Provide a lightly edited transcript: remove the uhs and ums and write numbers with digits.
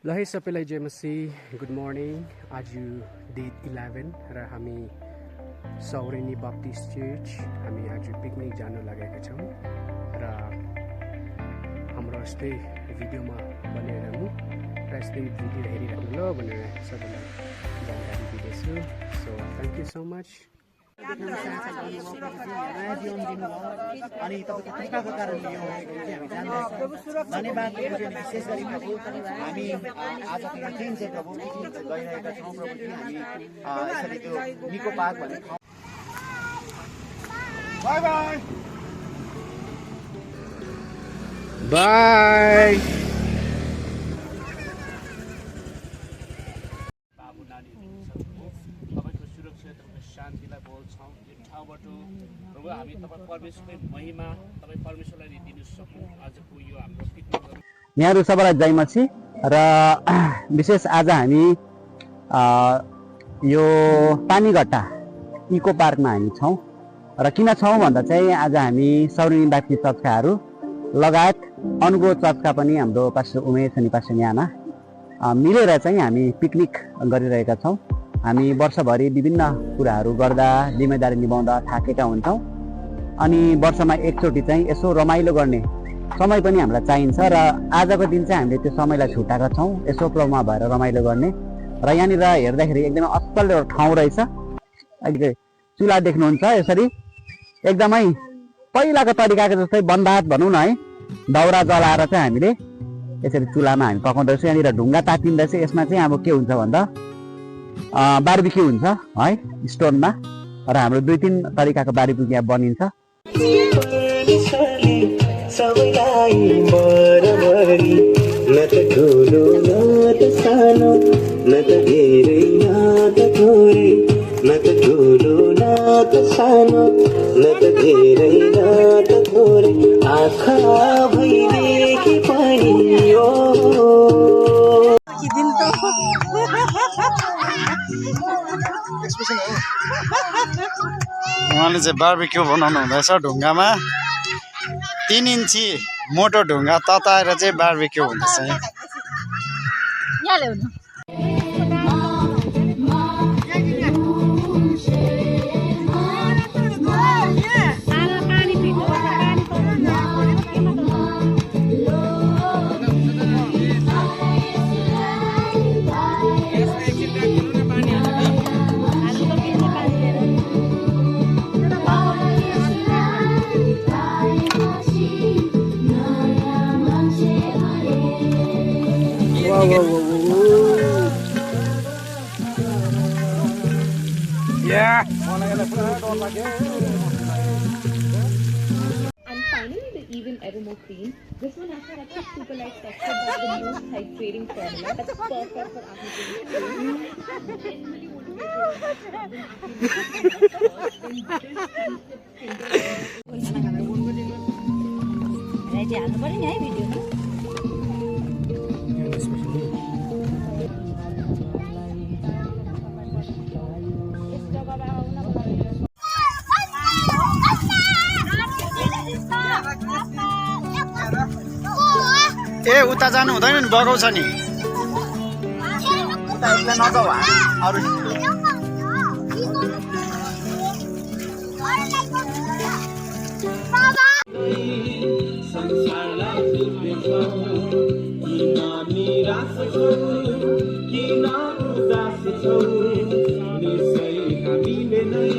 ल है सबैलाई जयमसी गुड मर्निङ। आज डे 11 र हामी सौरेनी बाप्टिस्ट चर्च हामी आज पिकनिक जानु लागेका छौँ र हाम्रो यस्तै भिडियोमा बनिरहेको र यस्तै भिडियो हेरिराख्नु ल भनेर सबैलाई जानकारी दिँदैछु। So thank you so much. अनि तपाईँको कृपाको कारणले यो हामी जान्दछौँ। धन्यवाद विशेष गरी प्रभु, हामी आजको यो दिन चाहिँ प्रभु पिकनिक गइरहेका छौँ प्रभु। हामी यसरी त्यो निको पार्क भन्ने ठाउँ बाई बाई बाई। बाबु नानीहरू तपाईँको सुरक्षा तपाईँको शान्तिलाई बोल्छौँ यो ठाउँबाट प्रभु। हामी तपाईँ परमेश्वरकै महिमा तपाईँ परमेश्वरलाई दिनु सकौँ। आजको यो हाम्रो पिकनिक यहाँहरू सबैलाई जयमसी र विशेष आज हामी यो पानीघट्टा इको पार्कमा हामी छौँ र किन छौँ भन्दा चाहिँ आज हामी सौरेनी बाप्टिस्ट चर्चकाहरू लगायत अनुगो चर्चका पनि हाम्रो पास्टर उमेश अनि पास्टर न्याना मिलेर चाहिँ हामी पिकनिक गरिरहेका छौँ। हामी वर्षभरि विभिन्न कुराहरू गर्दा जिम्मेदारी निभाउँदा थाकेका हुन्छौँ अनि वर्षमा एकचोटि चाहिँ यसो रमाइलो गर्ने समय पनि हामीलाई चाहिन्छ र आजको दिन चाहिँ हामीले त्यो समयलाई छुटाएका छौँ यसो प्रभुमा भएर रमाइलो गर्ने। र यहाँनिर हेर्दाखेरि एकदमै असल एउटा ठाउँ रहेछ। अहिले चुल्हा देख्नुहुन्छ यसरी एकदमै पहिलाको तरिकाको जस्तै बन्दात भनौँ न है, दाउरा जलाएर चाहिँ हामीले यसरी चुल्हामा हामी पकाउँदैछौँ। यहाँनिर ढुङ्गा तातिँदैछ। यसमा चाहिँ अब के हुन्छ भन्दा बारबिक्यू हुन्छ है स्टोनमा र हाम्रो 2-3 तरिकाको बारबिक्यू यहाँ बनिन्छ। सबैलाई बराबरी न त ठुलो न त सानो न त धेरै न त थोरै न त ठुलो न त सानो न त धेरै न त थोरै आँखा भइदेखि पनि हो उहाँले चाहिँ बारबिक्यू बनाउनु हुँदैछ ढुङ्गामा। 3 इन्ची मोटो ढुङ्गा तताएर चाहिँ बारबिक्यू हुँदैछ। And finally, the even evermore cream. This one has got a super light texture but the most hydrating formula. That's perfect for acne ए उता जानु हुँदैन नि, बगाउँछ नि उता एक्लै नजाऊ अरू। किन उदास छौ निसै हामीले नै